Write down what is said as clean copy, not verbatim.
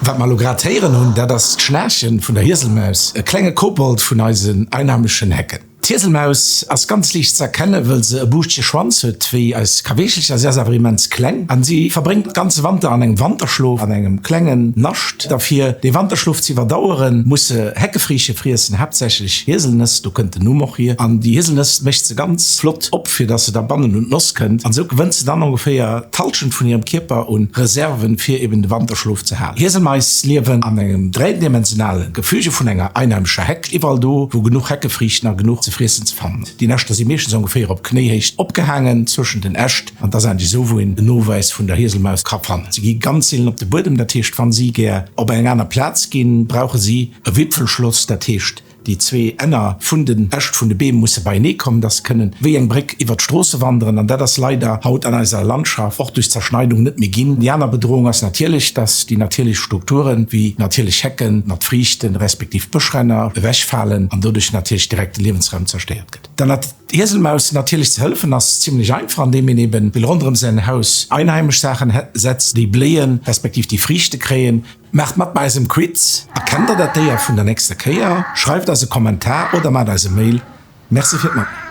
Wat mer elo grad héieren hunn, dat ass d'Schnaarche vun der Hieselmaus, e klenge Kobold vun eisen einheimeschen Hecken. D'Hieselmaus ass ganz liicht ze erkennen, wëll se e buuschtege Schwanz huet, wéi eis Kaweechelcher. Si ass awer immens kleng an si verbréngt de ganze Wanter an engem Wanterschlof an engem klengen Nascht. A fir dee Wanterschlof ze iwwerdaueren, muss se Heckefriichte friessen, haaptsächlech Hieselnëss, do kënnt den Numm och hier. An déi Hieselnëss mécht se ganz flott op, fir dass se da bannen un d'Noss kënnt. An esou gewënnt se dann ongeféier d'Halschent vun hirem Kierper un Reserven, fir eben de Wanterschlof ze halen. Hieselmais liewen an engem dräidimensionale Gefüge vun enger einheimescher Heck, iwwerall do, wou genuch Heckefriichten a genuch ze friessen ze fannen ass. Déi Näschter si meeschtens ongeféier op Knéihéicht opgehaangen zwëschen den Äscht, an 't ass eigentlech esou, wou een den Nowäis vun der Hieselmaus ka fannen. Si gi ganz seelen op de Buedem, dat heescht, wann si gär op eng aner Plaz ginn, brauche si e Wipfelschloss, dat heescht, Déi zwee Enner vun den Äscht vun de Beem musse beienee kommen, dass se kënnen wéi eng Bréck iwwert d'Stroosse wanderen. An dat ass leider haut an eiser Landschaft och duerch d'Zerschneidung net méi ginn. Déi aner Bedrohung ass natierlech, dass déi natierlech Strukturen, wéi natierlech Hecken mat Friichten, respektiv Bëschränner ewechfalen an doduerch natierlech direkt de Liewensraum zerstéiert gëtt. Dann hat Hieselmaus natierlech ze hëllefen ass zimlech einfach, andeem een eben ronderëm säin Haus einheimesch Saachen setzt, déi bléien, respektiv déi Friichte kréien. Maacht mat bei eisem Quiz! Erkennt der dat Déier vun der nächster Kéier? Schreift eis e Kommentar oder maacht eis e Mail. Merci fir d'Matmaachen!